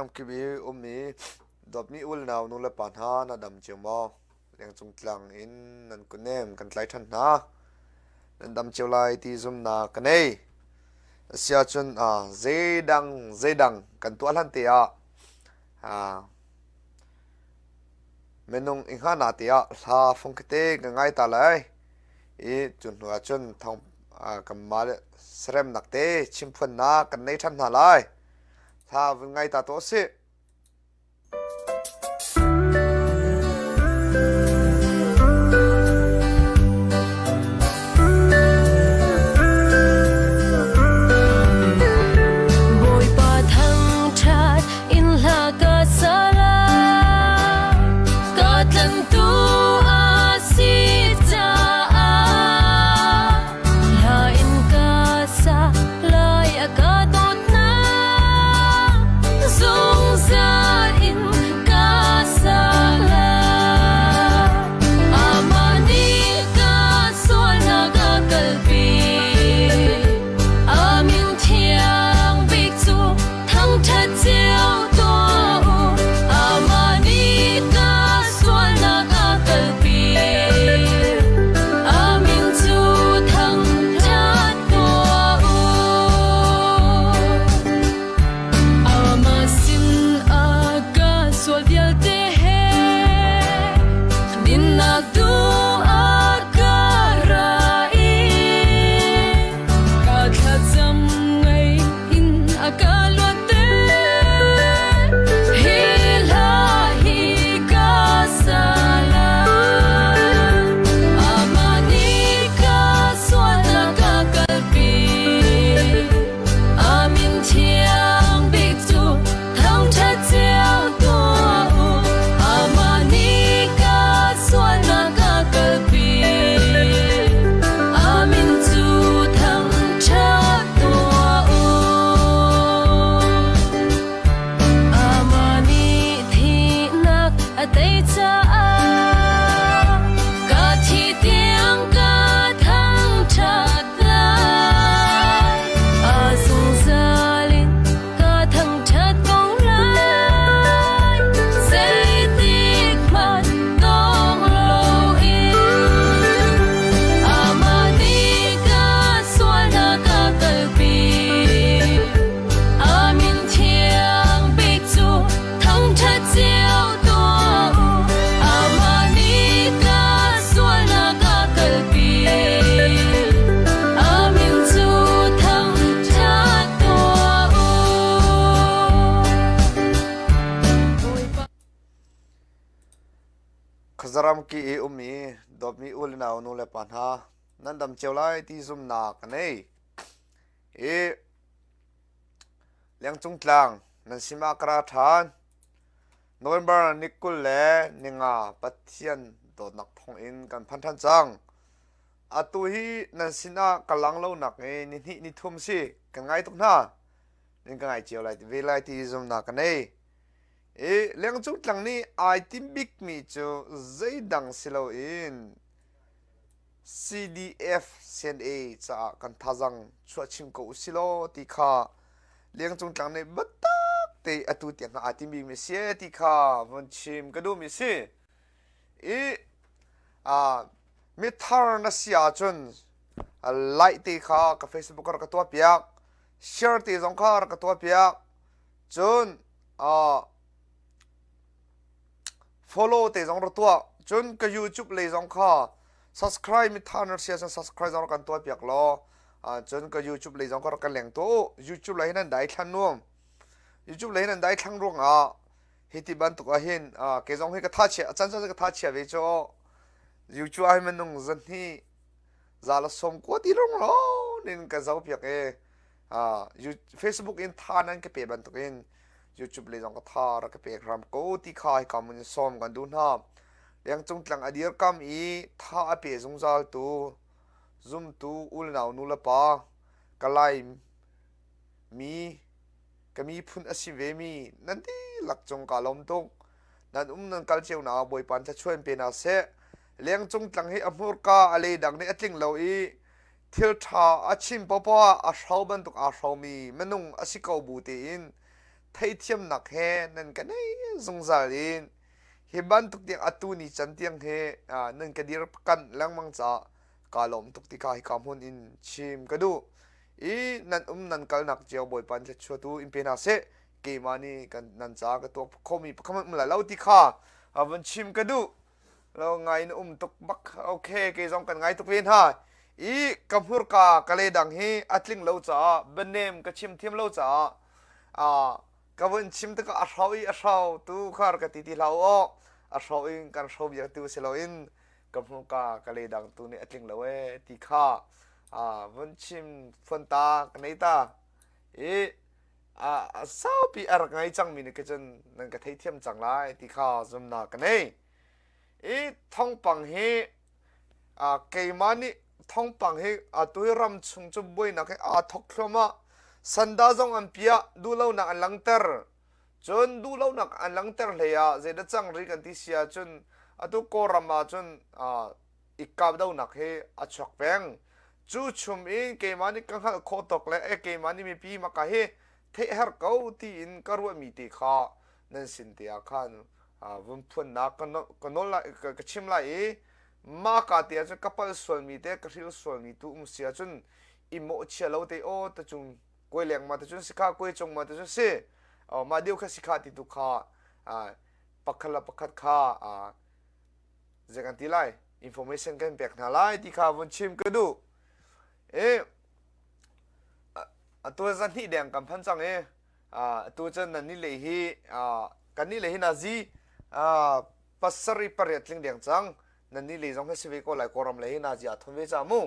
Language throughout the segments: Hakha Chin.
Khuazaramkip i ummi dawtmi u le nau nulepa hna na dam cio maw? Lengcung tlang in nan kunem kan tlai ṭhan hna. Nan dam cio lai ti zumnak ka nei. Asiahcun zeidang zeidang kan tuah hlan te ah minung i hngahnak te ah hla fung kete ka ngai ta lai. I cu hnu ah cun thawng kanmah le saremnak te chimphuannak kan nei ṭhan hna lai. Hla vun ngai ta tuah sih. Bawipa thangṭhat in hla ka sa lai, ka tlanhtu a si caah. Hla in ka sa lai a ka dawtnak zungzal in ka sa lai. Amah nih ka sualnak a kalpi. A min thiang bik cu thangṭhat cio tuah u. Amah nih ka sualnak a kalpi. A min cu thangṭhat tuah u. Amah sin ah ka sual vialte he dinnak tu a ka ra i ka thlacam ngai in a ka luatter. Hi hla hi ka sa lai. Amah nih ka sualnak a kalpi. A min thiang bik cu thangṭhat cio tuah u. Amah nih ka sualnak a kalpi. A min cu thangṭhat tuah u. Amah nih thihnak a tei caah ka thi tiang ka thangṭhat lai. A zungzal in ka thangṭhat ko lai. Zeitik hmanh dong loin amah nih ka sualnak a kalpi. A min thiang bik cu thangṭhat cio tuah u. Amah nih ka sualnak a kalpi. A min cu thangṭhat tuah u. Khuazaram ki i ummi dawtmi u le nau nu le pa hna nan dam cio lai ti zumnak ka nei. I Lengcung tlang nan sim ah ka ra ṭhan. November ni 25 Pathian dawtnak thawng in kan phan ṭhan cang. Atu hi nan sinah ka lang lonak i ni hnih ni thum si kan ngai tuk hna. Nan ka ngai cio lai ve lai ti zumnak ka nei. I lengcung tlang nih ai tim bikmi cu zeidang si loin CDF CNA caah kan thazang chuah chim ko usih law ti kha lengcung tlang nih biatak te atu tiang aa timi mi si ti kha vun chim ka duhmi si. I mithar na si ahcun like te kha ka Facebook ah rak ka tuah piak, share te zong kha rak ka tuah piak. Cun follow te zong rak tuah cun ka YouTube lei zong kha subscribe mi tha na sia cun subscribe zong rak kan tuah piak law cun ka YouTube lei zong kha rak kan leng tu YouTube lei hin an dai thlan nuam YouTube lei hin an dai thlang ruangah hi ti bantuk ah hin ke zong hi ka tha chia chan chan ka tha chia ve cho YouTube ah hin minung zan hi za la som ko ti rong lo nin ka zo piak e Facebook in tha nan ka pe bantuk in YouTube lei zong ka tha rak ka pek ram ko ti kha hika mun in sawm kan duh hna. Lengcung tlang a dirkam i tha a pe zungzal tu zumtu ulnau nu le pa ka lai mi ka miphun a si ve mi nan dihlak cung ka lawm tuk. Nan um nan kal cio na Bawipa thluachuah in pe hna seh. Lengcung tlang hi a hmurka a lei dang nih a tling lo i thil ṭha a chim paohpaoh ah a hro bantuk aa hromi minung a si ko bu tein. Theithiamnak he nan ka nei zungzal in hi bantuk tiang atu ni can tiang hi nan ka dir kanh lengmang caah kaa lawm tuk ti kha hika hmun in chim ka duh. I nan um nan kalnak cio Bawipa in thluachuah in pe hna seh. Keimah nih kan nan caah ka tuah khomi pakhat um lai lo ti kha vun chim ka duh. Lo ngai in um tuk bak. Okay, kei zong kan ngai tuk ve hna. I ka hmurka ka le dang hi a tling lo caah bianem ka chim thiam lo caah ka vun chim tikah a hro i a hro tu khar ka ti ti hlah u aw. A hro in kan hro biak tu si loin ka hmurka ka le dang tu nih a tling lo ee ti kha vun chim fuan ta ka nei ta. I a saupi a rak ngai cangmi nih cun nan ka theithiam cang lai ti kha zumnak ka nei. I thawngpang hi keimah nih thawngpang hi atu hi ram chung cu buainak hi aa thok thluahmah. Sanda zong an piah, duhlonak an langhter. Cun duhlonak an langhter hlei ah zeidah cang rih kan ti si ahcun atu Kawlram ah cun i kahdohnak hi a chuak peng. Cu chum in keimah nih ka hngalh khawh tawk le e keimah nih mipi maka hi theih herh ko tiin ka ruahmi te kha nan sin te ah khan vun phuannak ka nawl lai ka chim lai i mah ka te ahcun ka pal sualmi te ka hril sualmi tu um si ahcun i mawhchia lo te aw ta cung kuai leng ma te cun si kha kuai cung ma te cun si mah deuh kha si kha ti tu kha pakhat le pakhat kha zei kan ti lai information kan pek hna lai ti kha vun chim ka duh i atu zan hnih deng kan phan cang i atu cun nan ni le hi kan ni le hi nazi pasarih pariat tling deng cang nan ni le zong hi si ve ko lai kawlram le hi nazi a thon ve ca mu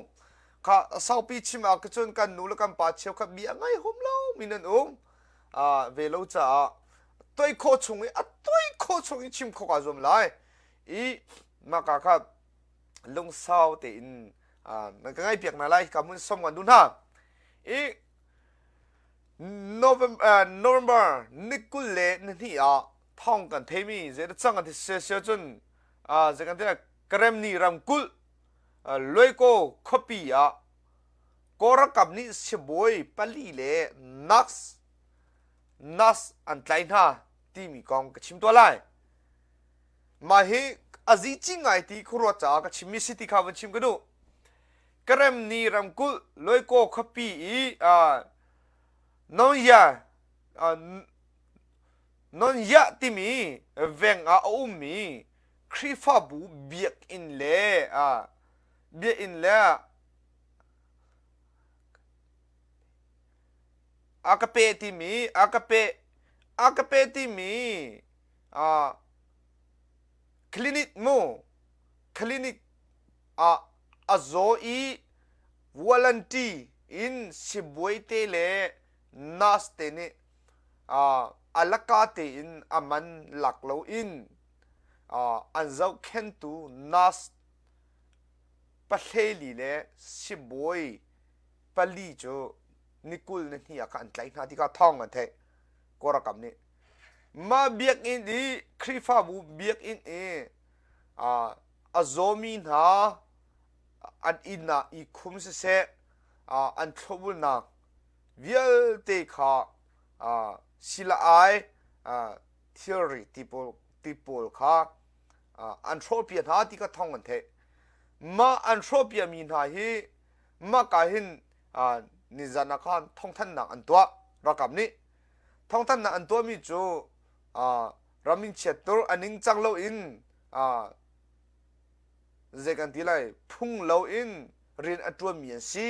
kha saupi chim ah cun kan nu le kan pa cheukhat bia ngai hum lo mi nan um ve lo caah toi khawh chung i a toi khawh chung i chim khawh kaa zuam lai i maka kha lungsau tein nan ka ngaihpiak hna lai ka mun som kan duh hna i November, November ni 20 le ni hnih ah thawng kan theimi zei cang an ti sia cun zei kan ti Karemni ramkulh Luaikaw khuapi ah Kawlralkap nih sibawi pali le nurse nurse an tlai hna timi kong ka chim tuah lai. Mah hi a zici ngai ti khuaruat caah ka chimmi si ti kha van chim ka duh. Karemni ramkulh Luaikaw khuapi i Nongya Nongya timi veng ah a ummi Khrihfabu biakinn le biakinn le a ka pe timi a ka pe a ka pe timi clinic mu clinic ah a zaw i volunteer in sibawi te le nurse te nih a laka tein a man lak loin an zohkhenhtu nurse pahleli le sibawi pali cu ni 20 ni hnih ah khan an tlaih hna ti kha thawng an theih Kawlram nih. Mah biakinn i Khrihfabu biakinn i a zawmi hna an inn ah i khum siseh an thlopbulnak vialte kha sila ai thilri ti pawl ti pawl kha an hrawhpiak hna ti kha thawng an theih. Mah an hrawhpiakmi hna hi mah ka hin nizan ah khan thawngthanhnak an tuah ralkap nih. Thawngthanhnak an tuahmi cu ram in chiattur a ningcang loin zei kan ti lai phung loin rian a ṭuanmi an si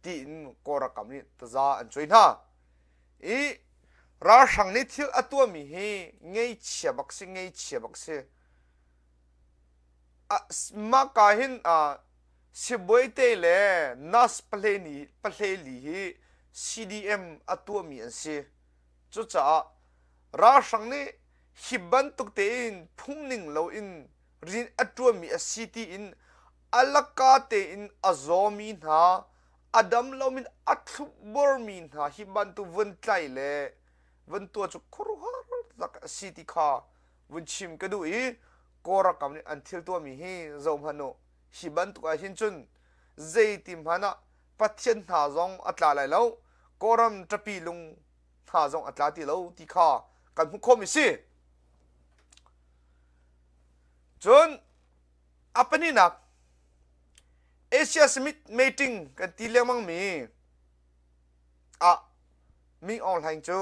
tiin Kawl ralkap nih taza an cuai hna. I ralhrang nih thil a tuahmi hi ngeichia bak si ngeichia bak si. Mah ka hin sibawi le nurse pahleli hi CDM a tuahmi an si. Cucaah ralhrang nih hi bantuk tein phungning loin rian a ṭuanmi a si tiin a laka tein a zawmi hna, a dam lomi a thlukbormi hna hi bantuk vun tlai le vun tuah cu khuaruahhar tak a si ti kha vun chim ka duh i Kawl ralkap nih an thil tuahmi hi zoh hmanh u. Hi bantuk ah hin cun zeiti hmanh ah Pathian hna zong a tla lai lo. Kawlram ṭapi lung. hna zong a tla ti lo ti kha kan hmuh khawhmi si. Cun a pahnihnak Asia Summit meeting kan ti lengmang mi ah Ming Aung Hlaing cu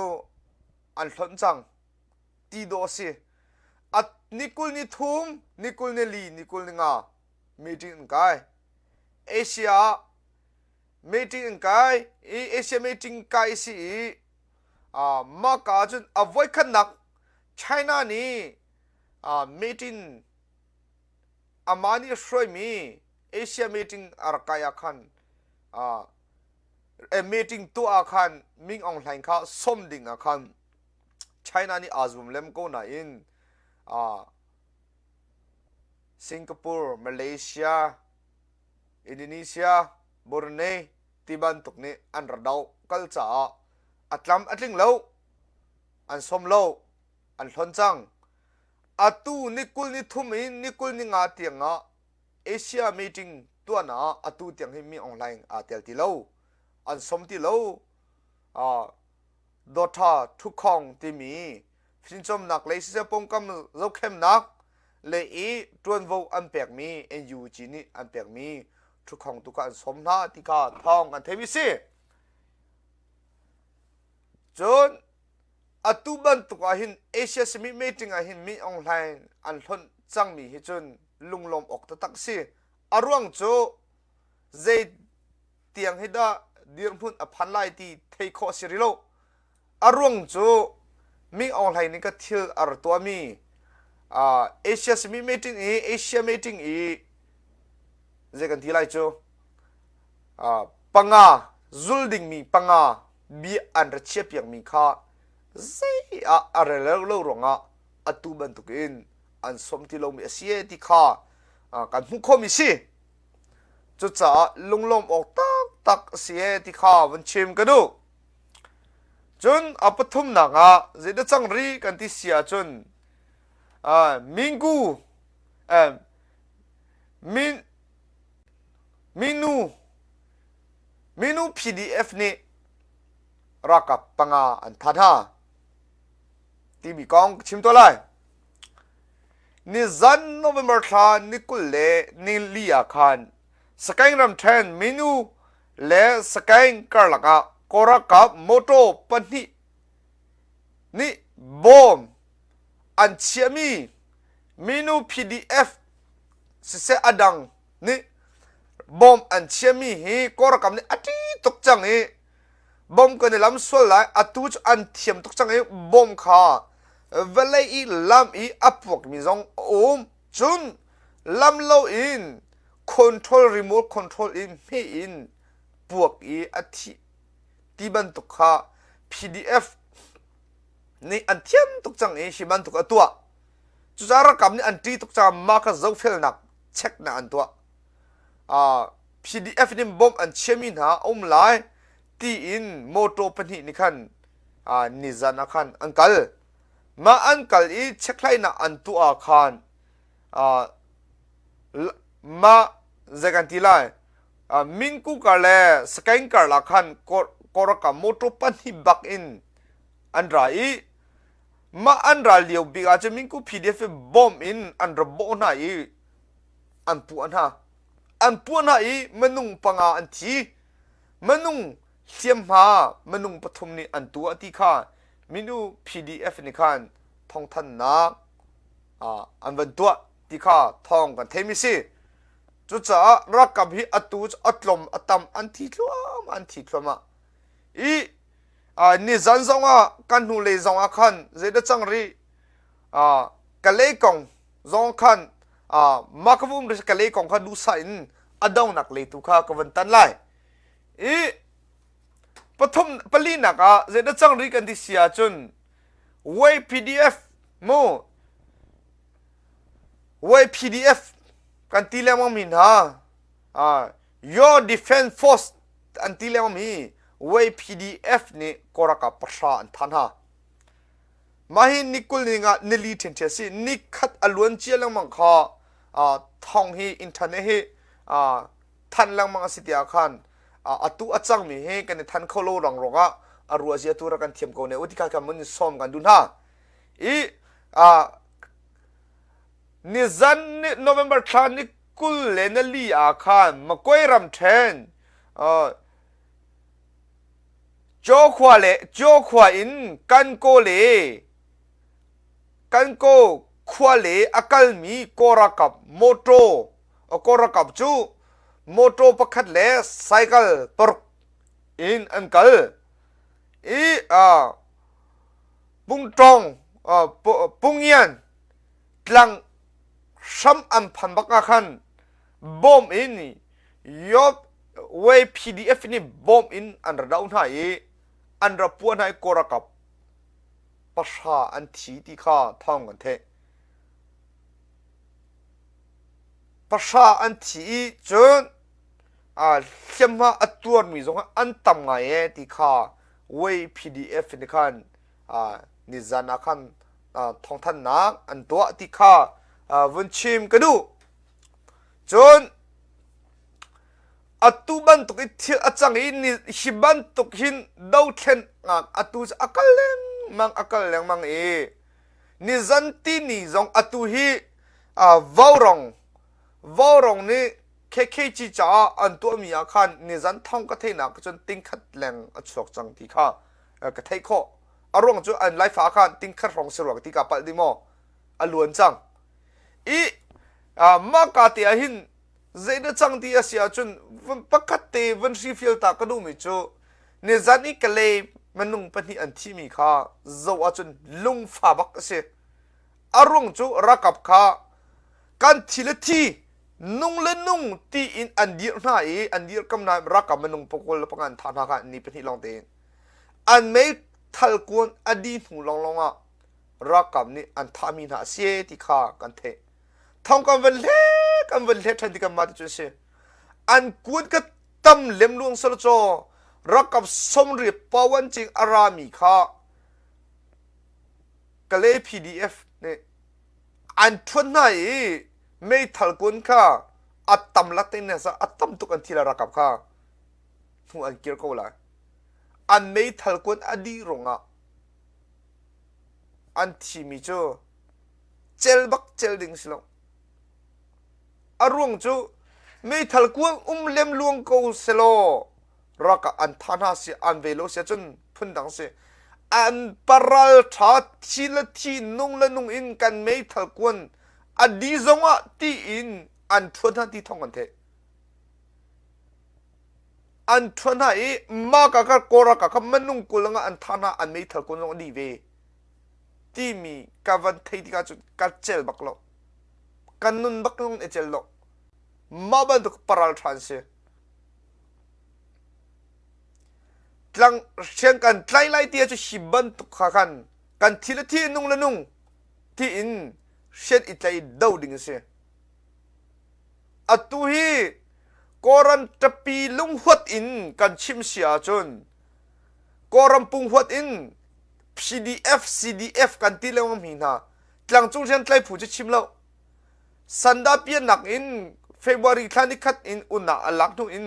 an hlonh cang ti dawh a si. A ni 20 ni thum, ni 20 ni li, ni 20 ni nga meeting an kai. Asia ah meeting an kai i Asia meeting kai si i mah ka ahcun a voikhatnak China nih meeting amah nih hruaimi Asia meeting a rak kai ah khan meeting tuah ah khan Ming Aung Hlaing kha sawm ding ah khan China nih aa zuam lem ko nain Singapore, Malaysia, Indonesia, Brunei ti bantuk nih an ra doh kal caah a tlam a tling lo, an sawm lo, an hlon cang. Atu ni 20 ni thum in ni 20 ni nga tiang ah Asia meeting tuahnak ah atu tiang hi mi online aa tel ti lo, an sawm ti lo. Dawtha Thukhong timi fimcawmnak lei siseh pawngkam zohkhenhnak lei i ṭuanvo an pekmi NUG nih an pekmi Thukhong tu kha an sawm hna ti kha thawng an theimi si. Cun atu bantuk ah hin Asia Summit meeting ah hin Min Aung Hlaing an hlonh cangmi hi cun lunglawm awk taktak si. A ruang cu zei tiang hi dah dirhmun a phan lai ti thei khawh a si rih lo. A ruang cu Ming Aung Hlaing nih ka thil a rak tuahmi Asia Summit meeting i Asia meeting i zei kan ti lai cu panga zul dingmi panga bia an ra chia piakmi kha zei ah a rel lo ruangah atu bantukin an sawm ti lomi a si e ti kha kan hmuh khawhmi si. Cucaah lunglawm awk taktak a si e ti kha van chim ka duh. Cun a pathumnak ah zeidah cang rih kan ti si ahcun Mingu min minu minu PDF nih ralkap panga an that hna timi kong ka chim tuah lai. Nizan November thla ni 20 le ni li ah khan Sagaing ramṭhen minu le Sagaing karlak ah Kawl ralkap motor pahnih nih bom an chiahmi minu PDF siseh a dang nih bom an chiahmi hi Kawl ralkap nih a ṭih tuk cang i bom kan i lam sual lai atu cu an thiam tuk cang i bom kha vawlei i lam i a puakmi zong a um cun lam loin control remote control in hmeh in puak i a thih ti bantuk kha PDF nih an thiam tuk cang i hi bantuk a tuah cucaah ralkap nih an ṭih tuk caah mah kha zohfelnak checknak an tuah PDF nih bomb an chiami hna a um lai tiin motor pahnih nih khan nizan ah khan an kal mah an kal i chekhlainak an tuah ah khan mah zei kan ti lai Minku kar le Sakaing karlak khan Kawraka motor pahnih bak in an ra i mah an ral lio bik ah cun Minku PDF bomb in an ra bawh hna i an puah hna an puah hna i minung panga an thi minung hliamhma minung pathum nih an tuah ti kha minu PDF nih khan thawngthannak an van tuah ti kha thawng kan theimi si cucaah ralkap hi atu cu a tlawm a tam an thi thluahmah an thi thluahmah i nizan zong ah kan hnulei zong ah khan zeidah cang rih Kalay kong zong khan mah ka vum Kalay kong kha duhsah in a dongnak lei tu kha ka van tan lai i pathum palinak ah zeidah cang rih kan ti si ahcun YPDF mu YPDF kan ti lengmang mi hna Your Defense Force an ti lengmang mi YPDF nih Kawlralkap pahra an thah hna. Mah hi ni 20 ni nga nili ṭhianṭhian si ni khat a luan cia lengmang kha thong hi internet hi than lengmang a si tiah khan atu a cangmi hi kan i than kho lo rang ruangah. a rua zia tu rak kan thiam ko ne u ti kha kan mun sawm kan duh hna. I nizan November thla ni 20 le na li ah khan Makoi ramṭhen Caw khua le Caw khua in Kankaw le Kankaw khua le a kalmi Kaw ralkap mawṭaw Kaw ralkap cu mawṭaw pakhat le cycle paruk in an kal i Pungṭawng Pungian tlang hram an phan bak ah khan bawm in York Way PDF nih bawm in an ra doh hna i an ra puah hna i Kawl ralkap pahra an thi ti kha thawng kan theih. Pahra an thi i cun hliamhma a tuarmi zong an tam ngai e ti kha Way PDF nih khan nizan ah khan thawngthanhnak an tuah ti kha vun chim ka duh. Cun atu bantuk i thil a cang i hi bantuk hin dothlennak atu cu a kal lengmang a kal lengmang i nizan tini zong atu hi Vaurawng Vaurawng nih KKG caah an tuahmi ah khan nizan thong ka theihnak cun tingkhat leng a chuak cang ti kha ka theih khawh. A ruang cu an laifa khan tingkhat hrawng si ruang ti ka palh dih maw? A luan cang. I mah ka te ah hin zei na cang ti a si ahcun pakhat te van hrifial ta ka duhmi cu nizan i Kalay minung pahnih an thihmi kha zoh ahcun lungfa bak a si. A ruang cu ralkap kha kan thi le thi nung le nung tiin an dirh hna i an dirhkam hna ralkap minung pakul le panga an thah hna kha ni pahnih lawng tein an meithal kuan a dih hnu lawnglawng ah ralkap nih an thahmi hna a si ti kha kan theih. Thong kan van hle kan van hle ṭhan ti kan mah ti cu a si. An kuan ka tam lem luang sal caw ralkap somriat pawan cing a rami kha Kalay PDF nih an ṭhuat hna i meithal kun kha a tam lak in a tam tuk an thi la ralkap kha hnu an kir ko lai. An meithal kun a dih ruangah an thimi cu cel bak cel ding si lo. A ruang cu meithal kuang um lem luang ko selaw ralkap an tha hna si an ve lo si ahcun phundang si. An paral tha thi le thi nung le nung in kan meithal kuan a di zong ah tiin an thuan hna ti thong kan theih. An ṭhuan hna i mah ka kha Kawl ralkap kha minung 20 ah an thah hna an meithal kun zong a dih ve timi ka van theih tikah cun ka cel bak lo. Kan nun bak zong i cel lo. Mah bantuk paral ṭha an si. Tlang hriang kan tlai lai ti cu hi bantuk kha khan kan thi le thi nung le nung tiin hrian i tlai do ding a si. Atu hi Kawlram ṭapi lunghuat in kan chim si ahcun Kawlram punghuat in PDF, CDF kan ti lengmang mi hna tlangcung riantlai phu cu chim lo. Sanda piannak in February thla nikhat in unnak a lak hnu in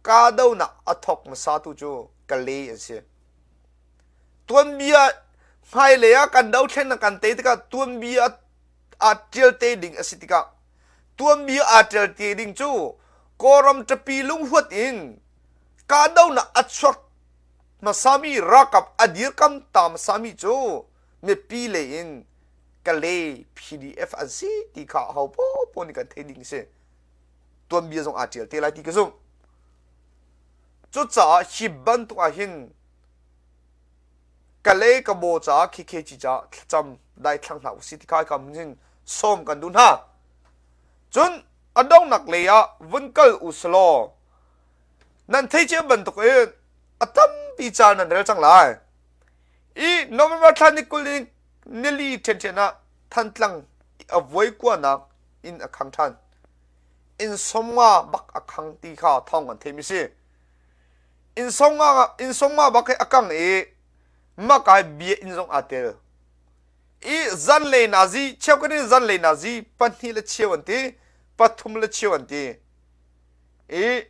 kahdohnak a thawk hmasa tu cu Kalay an si. Tuanbia hmailei ah kan dothlennak kan tei tikah tuanbia aa ṭial te ding a si tikah tuanbia aa ṭial te ding cu Kawlram ṭapi lunghuat in kahdohnak a chuak hmasami ralkap a dirkam ta hmasami cu mipi lei in Kalay PDF an si ti kha aho paohpaoh nih kan theih ding a si. Tuanbia zong aa ṭial te lai ti ka zumh. Cucaah hi bantuk ah hin Kalay Kabaw caah KKG caah thlacam daithlang hna usih ti kha kam hin sawm kan duh hna. Cun a donghnak lei ah vun kal u selaw nan thei cia bantuk in a tampi ca nan rel cang lai. I November thla ni 20 in nili ṭhianṭhian ah Thantlang a voi kuanak inn a khang ṭhan. Inn 50 bak a khang ti kha thawng kan theimi si. Innsawngma bak hi a kang i makai bia inn zong aa tel. I zanlei nazi cheukhat in zanlei nazi pahnih le cheu an ti, pathum le cheu an ti. I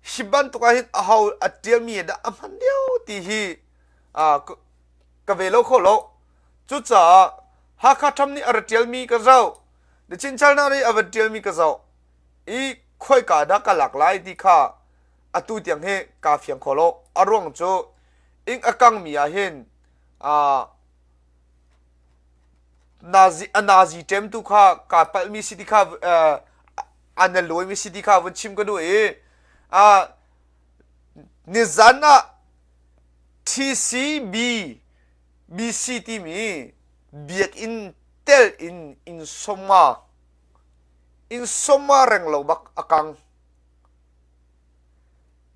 Hi bantuk ah hin aho a ṭialmi dah a hman lio ti hi ka ve lo kho lo. Cucaah Hakha Tham nih a ra ṭialmi ka zoh. The Chin China nih a van ṭialmi ka zoh. I khoika dah ka lak lai ti kha atu tiang hi kaa fiang kho lo. A ruang cu ing a kangmi ah hin nazi a nazi ṭemtu kha kaa palhmi si ti kha an na lawimi si ti kha vun chim ka duh i nizan ah TCB BC timi biakinn tel in inn sawma inn sawma reng lo bak a kang.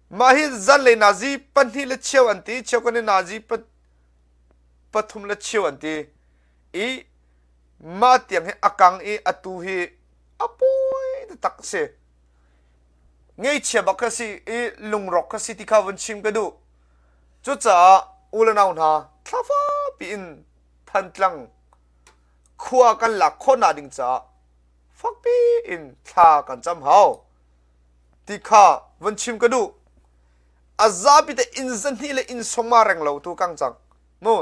Mah hi zanlei nazi pahnih le cheu an ti, cheu kan i nazi pathum le cheu an ti i mah tiang hi a kang i atu hi a pawi taktak a si. Ngeichia bak ka si i lungrawk ka si ti kha vun chim ka duh. Cucaah u le nau hna thlafa piin Thantlang khua kan lak khawhnak ding caah fakpi in thla kan cam hau ti kha vun chim ka duh. A zapi te inn zahnih le inn sawma reng lo tu kang cang. Mu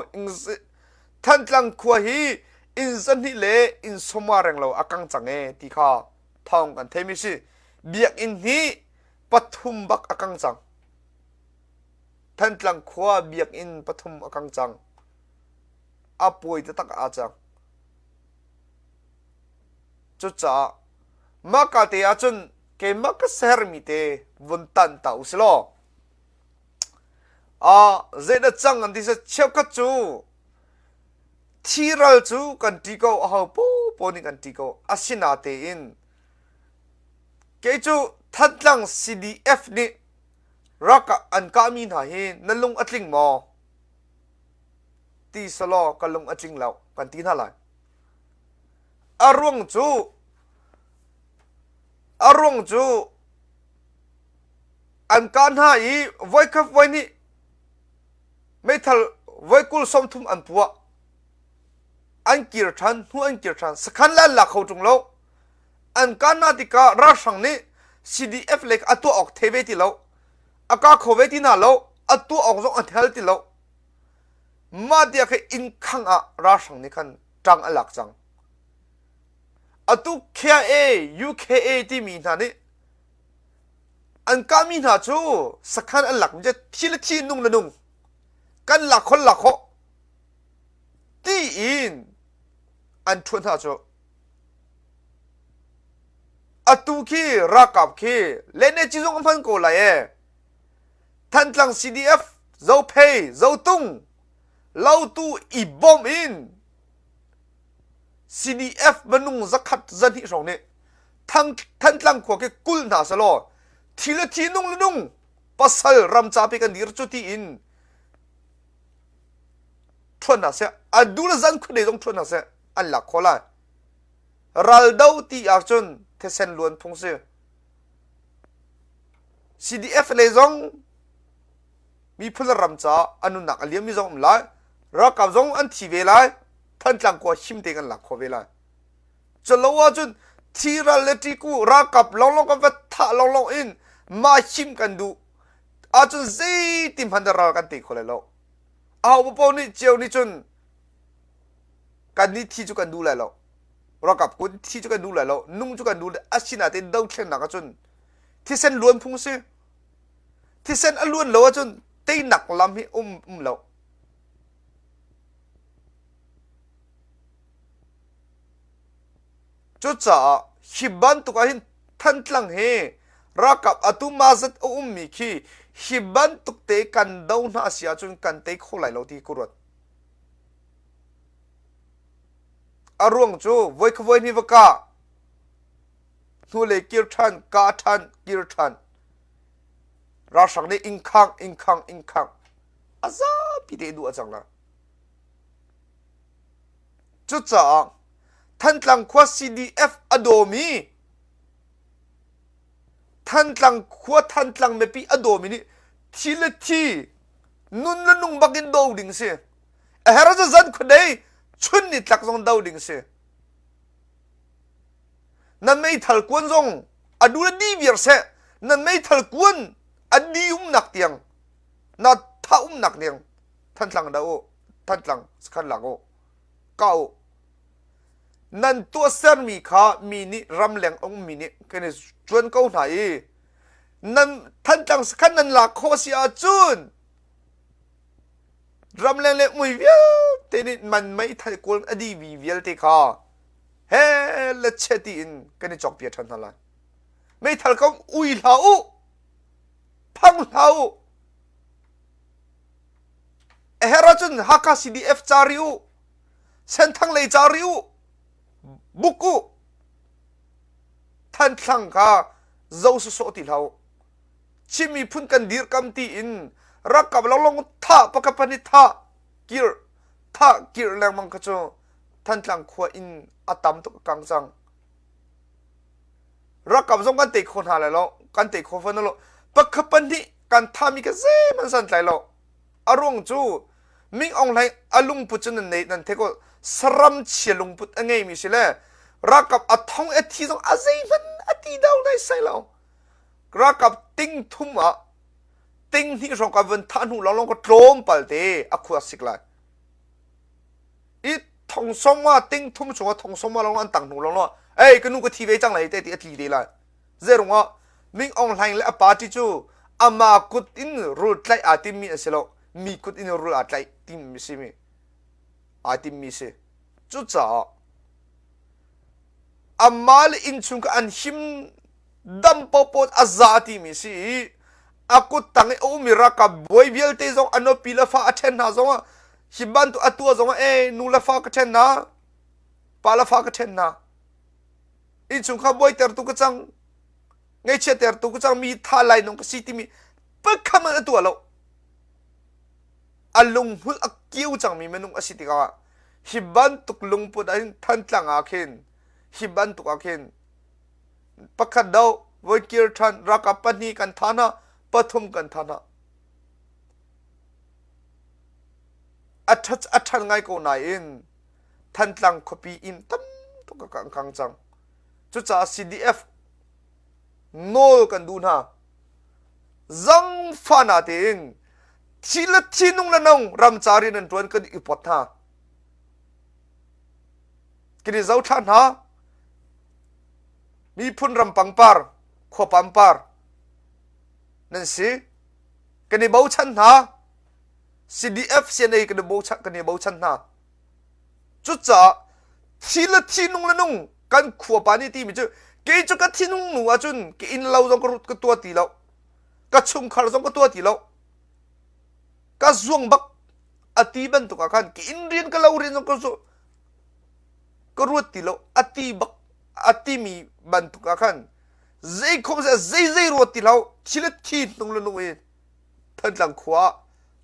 Thantlang khua hi inn zahnih le inn sawma reng lo a kang cang e ti kha thawng kan theimi si. Biakinn hi pathum bak a kang cang. Thantlang khua biakinn pathum a kang cang. A puai taktak aa cang. Cucaah mahka te ahcun keimah ka sermi te vun tanh ta u si law zeidah cang an ti seh cheukhat cu thiral cu kan ṭi ko aho popo nih kan ṭi ko asinatein kei cu Thantlang CDF nih rak an kahmi hna hi na lung a tling maw ti selaw ka lung a tling lo kan ti hna lai. A ruang cu a ruang cu an kah hna i voikhat voihnih meithal voi 20 30 an puah. An kir ṭhan, hnu an kir ṭhan. Sakhan le an lak kho ṭung lo. An kah hna tikah ralhrang nih CDF lei a tuah awk thei ve ti lo. A ka kho ve ti hna lo. A tuah awk zong an hal ti lo. Mah tiah khin inn khang ah ralhrang nih khan ṭang a lak cang. Atu KIA, UKA timi hna nih an kahmi hna cu sakhan an lakmi cu thi le thi nung le nung kan lak khol lak khawh tiin an ṭhuat hna cu atu khi ralkap khi lene ci zong a hman ko lai e Thantlang CDF Zophei Zotung Lautu i bawmh in CDF minung zakhat zahnih hrawng nih Thantlang khua khi kul hna selaw thi le thi nung le nung pasal ram ca pe kan dir cu tiin ṭhuan hna seh a du le zan khuadei zong ṭhuan hna seh an lak khawh lai raldo ti ahcun thisen luan phung si CDF le zong miphun le ram caah a nunnak a liammi zong um lai ralkap zong an thi ve lai Thantlang khua him te kan lak khawh ve lai Culo ahcun thiral le ṭiku ralkap lawnglawng kan va thah lawnglawng in mah him kan duh ahcun zeiti hmanh dah ral kan tei kho lai lo. Aho paoh nih cio nih cun kan nih thi cu kan duh lai lo. Ralkap kun thi cu kan duh lai lo. Nung cu kan duh asinain dothlennak ahcun thisen luan phung si. Thisen a luan lo ahcun teinak lam hi um um lo. Cucaah hi bantuk ah hin Thantlang hi ralkap atu mazat a ummi khi hi bantuk te kan do hna si ahcun kan tei kho lai lo ti ka ruat. A ruang cu voi kha voi hnih va kah hnulei kir ṭhan kah ṭhan kir ṭhan ralhrang nih ingkhang ingkhang ingkhang a zapi te duh a cang la. Cucaah Thantlang khua CDF a dawmi Thantlang khua Thantlang mipi a dawmi nih thi le thi nun le nung bak in do ding si. A her cu zan khuadei chun ni tlak zong do ding si. Nan meithal kuan zong a du le di viar seh nan meithal kuan A ni umnak tiang na tha umnak tiang Thantlang dah u Thantlang sakhan lak u ka u nan tuahsermi kha mi nih ramleng a ummi nih kan i cuan ko hna i nan Thantlang sakhan nan lak khawh si ahcun ramleng le mui vialte nih man meithal kawl a dihmi vialte kha he le che tiin kan i cawkpiak ṭhan hna lai. Meithal kong ui hlah u, phang hlah u. A herh ahcun Hakha CDF ca ri u, Senthang lei ca ri u, buk u. Thantlang kha zo sawsawh ti hlah u. Chin miphun kan dirkam tiin ralkap lawnglawng thah pakhat pahnih thah kirh thah kirh lengmang kha cu Thantlang khua in a tam tuk a kang cang. Ralkap zong kan tei kho hna lai lo, kan tei kho fawn lo. Pakhat pahnih kan thahmi kha zeihmanh santlai lo. A ruang cu Ming Aung Hlaing a lungput cu nan nei nan theih ko saram chia lungput a ngeimi si le ralkap a thong a thi zong a zeihmanh a ti do nai sai lo. Ralkap ting thum ah ting hnih hrawng ka vun thah hnu lawnglawng ka tlawmpal te a khua sik lai. I thong sawma ting thum chungah thong sawma lawng an tang hnu lawnglawng ei ka nu ka thi ve cang lai te ti a tli te lai. Zeirungah Ming Aung Hlaing le a party cu ama kut in rul tlaih aa timmi an si lo. Mi kut in rul aa tlaih timmi si mi aa timmi si. Cucaah amah le innchung kha an him dam paohpaoh a za timi si i a kut tang i a ummi ralkap bawi vialte zong a nupi le fa a ṭhen hna zongah hi bantuk a tuah zongah e nu le fa ka ṭhen hna pa le fa ka ṭhen hna innchungkhar buaitertu ka cang ngaihchiattertu ka cang mi tha lai nung ka si timi pakhat hmanh a tuah lo a lunghmul a kiu cangmi minung a si tikah hi bantuk lungput ah hin Thantlang ah khin hi bantuk ah khin pakhat do voi kir ṭhan ralkap pahnih kan tha hna pathum kan tha hna a ṭhat a ṭhan ngai ko nain Thantlang khuapi inn tam tuk a kang kang cang cucaah CDF nawl kan duh hna zangfah na tein thi le thi nung le nung ramca rian an ṭuan kan i pot hna kan i zothla hna miphun ram pangpar khua pampar nan si kan i bochan hna CDF CNA kan i bochan kan i bochan hna Cucaah thi le thi nung le nung kan khuapa nih timi cu kei cu ka thinung nu ahcun ka inn lo zong ka rut ka tuah ti lo ka chungkhar zong ka tuah ti lo ka zuang bak a ti bantuk ah khan ka inn rian ka lo rian zong ka zu ka ruat ti lo a ti bak a timi bantuk ah khan zei khom zei zei ruat ti lo thi le thi nung le nung in Thantlang khua ah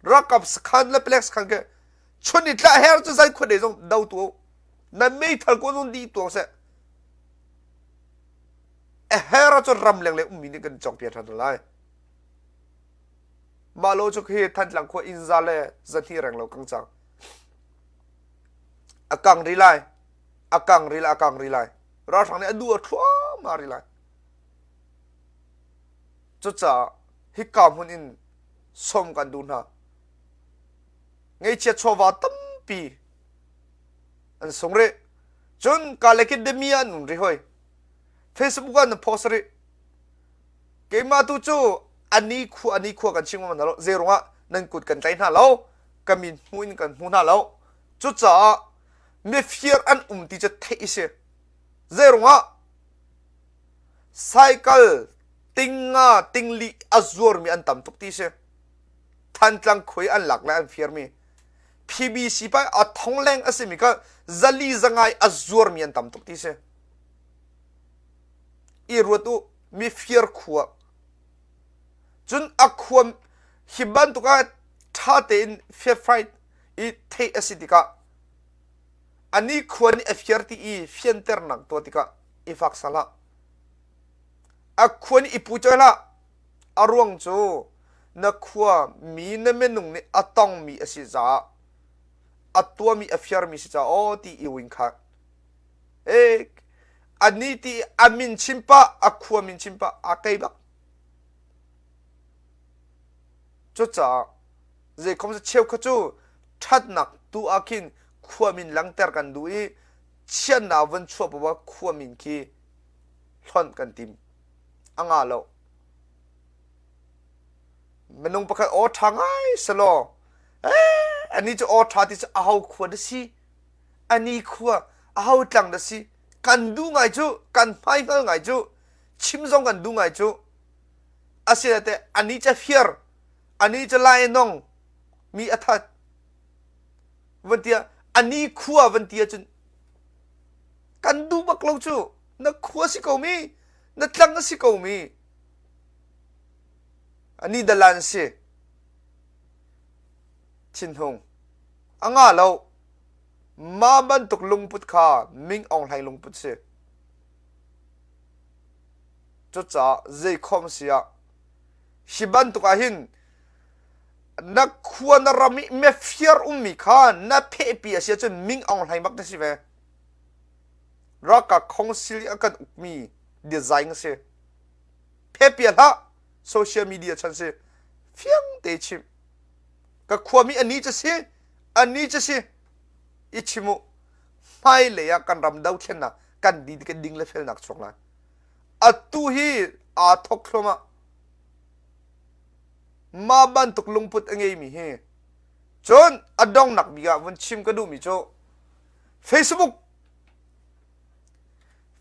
ralkap sakhan le palek sakhan ke chun i tla her cu zan khuadei zong do tu nan meithal ko zong di tuang seh a her ah cun ramleng le ummi nih kan cawk piak ṭhan lai mah lo cu khi Thantlang khua inn za le zahnih reng lo kang cang a kang ri lai a kang ri lai a kang ri lai ralhrang nih a du a thluahmah ri lai cucaah hika hmun in sawm kan duh hna Ngeihchiat chawva tampi an sung rih. Cun Kalekit demi an um rih hoi. Facebook ah na post rih. Keimah tu cu ani khua ani khua kan chim hna lo. Zeirung ah nan kut kan tlai hna lo. Ka min hmu in kan hmu hna lo. Cucaah mifir an um ti cu theih si. Zeirung ah cycle tinga tingli a zuarmi an tam tuk ti si. Thantlang khuai an lak le an firmi PBC pa a thong leng a simi kha zali zangai a zuarmi an tam tuk ti si. I ruat u mifir khua. Cun a khua hi bantuk ah ṭha tein fair fight i theih a si tikah ani khua nih a fir ti i fianternak tuah tikah i fak sal hlah. A khua nih i pu hlah. A ruang cu na khua mi na minung nih a tongmi a si caah a tuahmi a fiarmi si caah aw ti i wing kha e ani ti a min chim pah a khua min chim pah a kei bak. Cucaah zeikhom cheukhat cu ṭhatnak tu ah khin khua min langhter kan duh i chiatnak vun chuah poah ah khua min khi hlonh kan tim. A ngah lo. Minung pakhat aw ṭha ngai selaw eh ani cu aw ṭha ti cu aho khua dah si? Ani khua aho tlang dah si? Kan duh ngai cu, kan hmaihngal ngai cu, chim zong kan duh ngai cu. Asinain ani cu fiar, ani cu lai nong mi a that. Van tiah ani khua van ti ahcun kan duh bak lo cu. Na khua si ko mi, na tlang a si ko mi. Ani dalan si. Thinhung. A nga lo. Ma bantuk lungput kha Ming Aung Hlaing lungput si. Cucaah zeikhom si ah hi bantuk ah hin na khua na ram i mefiar ummi kha na phehpi a si ahcun Ming Aung Hlaing bak na si ve. Ralkap khongsil i a kan ukmi design a si. Phehpi hlah social media chan si fiang te chim. Ka khuami ani cu si ani cu si i chim u. Hmailei ah kan ram dothlennak kan di kan ding le felnak chuak lai. Atu hi aa thok thluahmah. Mah bantuk lungput a ngeimi hi cun a donghnak bik ah vun chim ka duhmi cu Facebook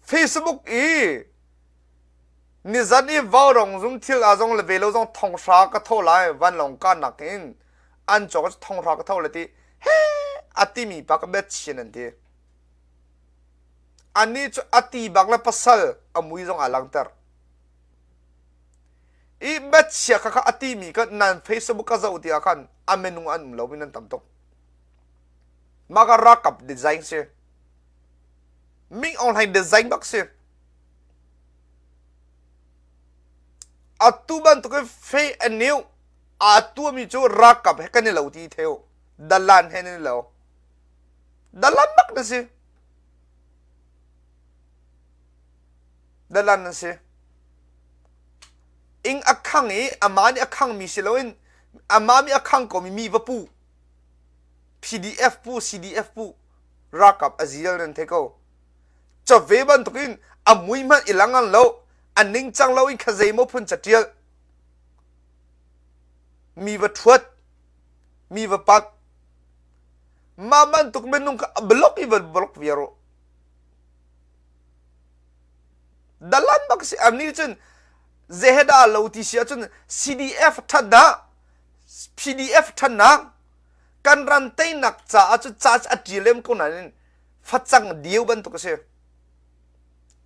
Facebook i nizan i vaurong zum thil ah zong le ve lo zong thonghra ka tho lai vanlawng kahnak in an cawk thonghra ka tho le ti he a timi pa ka bet chin an ti. Anih cu a ti bak le pasal a mui zong aa langhter. I biachia kha kha a timi kha nan Facebook ka zoh ti ah khan a minung an um lo mi nan tam tuk. Mah ka ralkap design si. Ming Aung Hlaing design bak si. Atu bantuk in fei a new aa tuahmi cu ralkap he kan i lo ti theu. Dalan he nan i lo. Dalan bak na si. Dalan nan si. Ing a khang i amah nih a khangmi si loin amah nih a khang komi mi va pu. PDF pu, CDF pu ralkap a zial nan thei ko. Cawve bantukin a mui hmanh i lang lo, a ningcang lo in kha zeimaw phun catial. Mi va thuat, mi va pak. Mah bantuk minung kha a block i van block viar u. Dalan bak si am nih cun zeheda lo ti si ahcun CDF thatnak PDF thannak kan ram teinak caah cu ca a ṭi lem ko nain facang diu bantuk a si.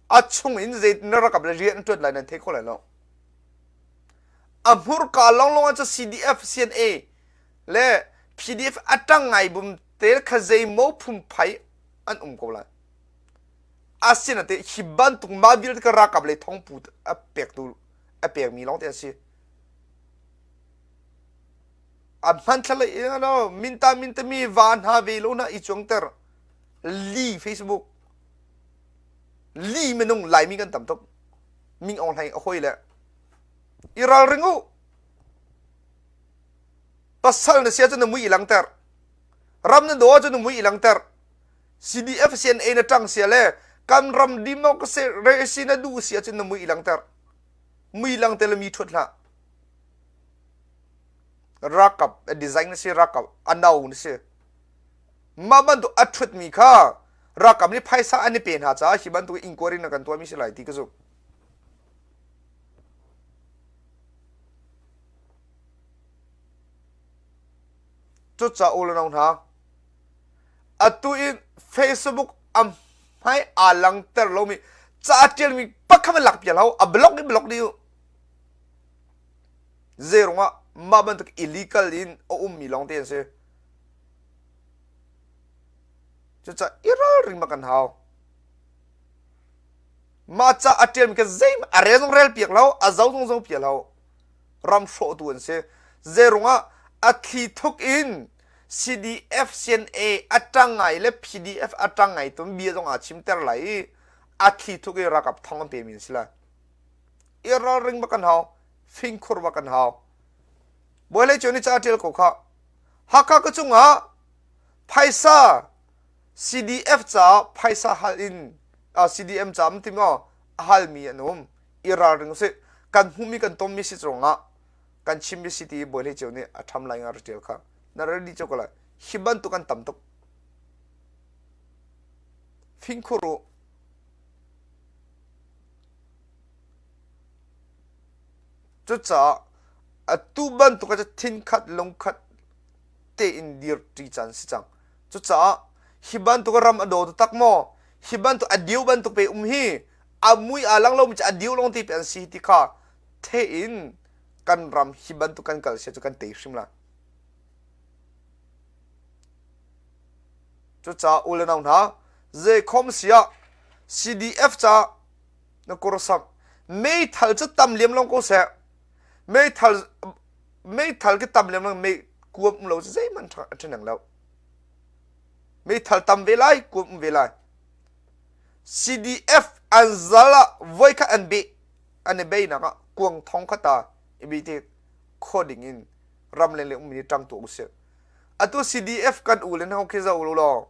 A chung in zei na rakap le rian an ṭuan lai nan thei kho lai lo. A hmurka lawnglawng ah cu CDF CNA le PDF a ṭang ngai bum te kha zeimaw phungphai an um ko lai. Asinain hi bantuk mah vialte ka ralkap lei thongpu a pektu a pekmi lawng te an si. A hmanthlak lei no minta mintami va hna ve lo na i cuangter li Facebook li minung laimi kan tam tuk Ming Aung Hlaing a hoi le i ralring u pasal na si ahcun na mui i langter ram na daw ahcun na mui i langter CDF CNA na ṭang sia le kan ram democracy na duh si ahcun na mui i langter mui langter le mi ṭhuat hlah rakap design na si rakap a no na si mah bantuk a ṭhutmi kha rakap nih phaisa an i pe hna caah hi bantuk inquiry na kan tuahmi si lai ti ka zumh Cucaah u le nau hna, atu in Facebook a hmai aa langter lomi ca a ṭialmi pakhat lak piak hlah u, a block in block dih u. Zeirung ah mah bantuk illegal in a ummi lawng te an si. Cucaah i ralring bak kan hau. Mah ca a ṭialmi kha zeihmanh a rel zong rel piak lo, a zo zong zo piak lo. Ram hrawhtu an si. Zeirung ah a thli thuk in CDF CNA a ṭang ngai le PDF a ṭang ngai tum bia zong aa chimter lai i a thli thuk i ralkap thong an pemi an si lai. I ralring bak kan hau, fingkhur bak kan hau. Bawi Hlei Cio nih ca a ṭial ko khah. Hakha ka cungah phaisa CDF caah phaisa hal in CDM ca am ti maw a halmi an um. I ralring usih. Kan hmuhmi kan tonmi si ruangah kan chimmi si ti Bawi Hlei Cio nih a ṭham lai nga ra ṭial kha. Na ready cio ko lai. Hi bantuk an tam tuk. Fingkhur u. Cucaah atu bantuk ah thinkhat lungkhat tein dirṭi caan si cang. Cucaah hi bantuk ram a daw taktak maw? Hi bantuk a diu bantuk pe um hi a mui aa lang lomi cu a diu lawng te pe an si ti kha the in kan ram hi bantuk kan kal sia cu kan tei hrim lai. Cucaah u le nau hna, zeikhom siah CDF ca na kursak meithal cu tam liam long ko seh meithal meithal ki tam liam long mei kuam um lo cu zeihmanh ṭha lo meithal tam ve lai kuam um ve lai CDF an zal ah voi khat an beh an i beinak ah kuang thong khat ta i bi te kho ding in ram leng le ummi nih ṭang tuah usih Atu CDF kan u le hna khi zoh law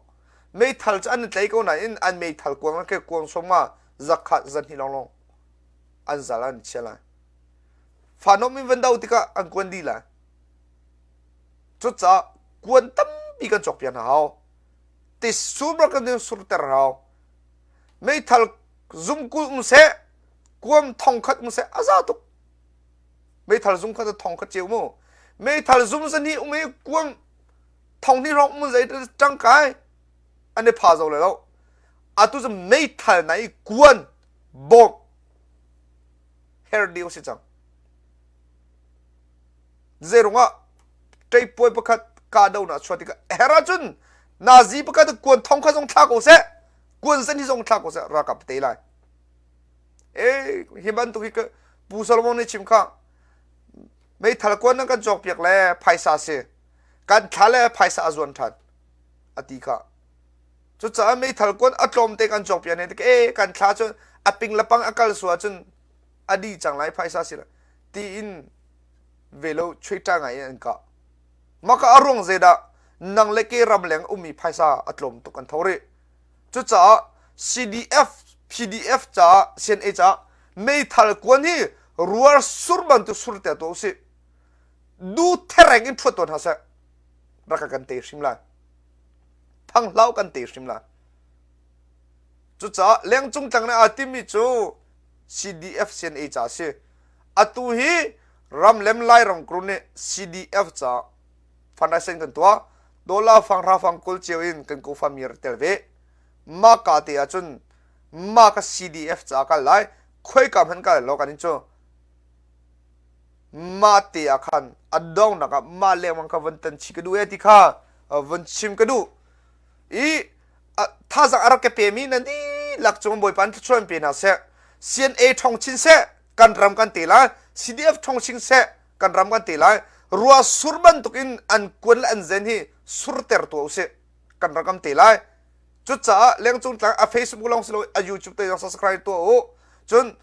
meithal cu an i tlei ko nain an meithal kuang khi kuang som ah zakhat zahnih lawnglawng an zal an chia lai. Fanom in van do tikah an kuan dih lai. Cucaah kuan tampi kan cawk piak hna hau. Tisur bak kan surter hau. Meithal zumkul um seh, kuam thong khat um seh a za tuk. Meithal zum kha thong kha ceu mu. Meithal zum zani um i kuang thong ni rong mun zei tangkai an i pha zo le lo. Atu cu meithal na i kuan bawm her ding si cang. Zeirungah ṭeipuai pakhat kahdohnak a chuah tikah her ahcun nazi pakhat kuan thong kha zong thla ko seh kuan zan hi zong thla ko seh ralkap te lai. E hi bantuk hi Pu Solomon nih chim kha meithal kuan nan kan cawkpiak le phaisa si kan thla le phaisa a zuan ṭhan a ti kha cucaah meithal kuan a tlawm te kan cawkpiak ne tik e kan thla cun a ping le pang a kal su ahcun a di cang lai phaisa si tiin velo chuita ngai in an kah maka a ruang zeidah nang le ke ram leng ummi phaisa a tlawm tuk an tho rih Cucaah CDF, PDF caah, CNA caah meithal kuan hi ruar sur bantuk sur te tuah usih. Du thereng in ṭhuat tuan hna seh. Rak kan te hrim lai. Thang hlau kan te hrim lai. Cucaah lengcung tlang nih aa timmi cu CDF CNA ca si. Atu hi ramlem Lairam kru nih CDF ca fundraising kan tuah. Dollar fang hra fang kul cio in kan kofami rak tel ve. Mah ka te ahcun mah ka CDF ca kal lai khoika hmanh kal lo kan in cu mah te ah khan a dongnak ah mah lengmang kha von tan chi ka duh e ti kha von chim ka duh i thazang a rak ka pemi nan dihlak cung Bawipa an thluachuah pe hna seh CNA ṭhong chin seh kan ram kan te lai CDF ṭhong chin seh kan ram kan te lai rua sur bantuk in an kuan le an zen hi surter tuah usih kan ram kan te lai cucaah lengcung tlang a Facebook lawng si lo a YouTube te zong subscribe tuah u cun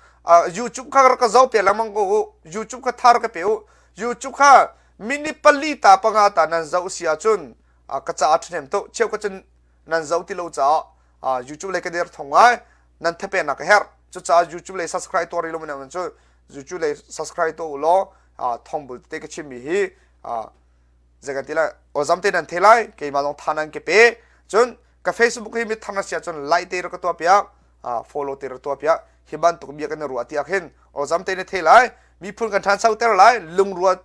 YouTube kha rak ka zoh pe lengmang ko u YouTube kha thar ka pe u YouTube kha minute pali ta panga ta nan zoh si ahcun ka caah ṭhahnem tuk cheu ka cun nan zoh ti lo caah YouTube lei ka dir thong ngai nan thapeknak ka herh cucaah YouTube lei subscribe tuah rih lo nan cu YouTube lei subscribe tuah u law thongbul te ka chimmi hi zei kan ti lai awzam te nan the lai keimah zong tha nan ke pe cun ka Facebook hi mithang a si ahcun like te rak ka tuah piak follow te rak tuah piak hi bantuk bia kan i ruah tiah khin awzam te na the lai miphun kan ṭhancho ter lai lungrual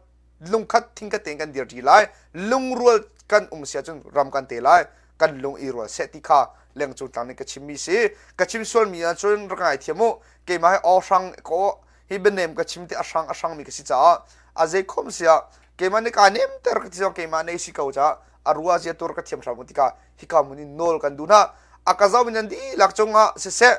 lungkhat thingkhat tein kan dirṭi lai lungrual kan um si ahcun ram kan te lai kan lung i rual seh ti kha lengcung tlang nih ka chimmi si ka chim sualmi ahcun rak ngaithiam u keimah hi aw hrang ko hi bianem ka chim ti a hrang a hrangmi ka si caah a zei khom siah keimah nih kaa nemter ka ti zong keimah nei si ko caah a rua zia tur ka thiam hram tikah hika hmun in nawl kan duh hna a ka zoh nan dihlak cungah siseh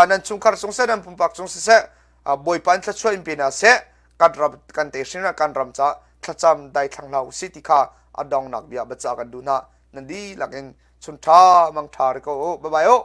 nan chungkhar cung seh nan pumpak cung siseh Bawipa in thluachuah in pe hna seh kan ram kan te hrin kan ram ca thlacam daithlang hlah usih ti kha a dongnak bia biacah kan duh hna nan dihlak in chun ṭha mang ṭha ri ko u bye bye u.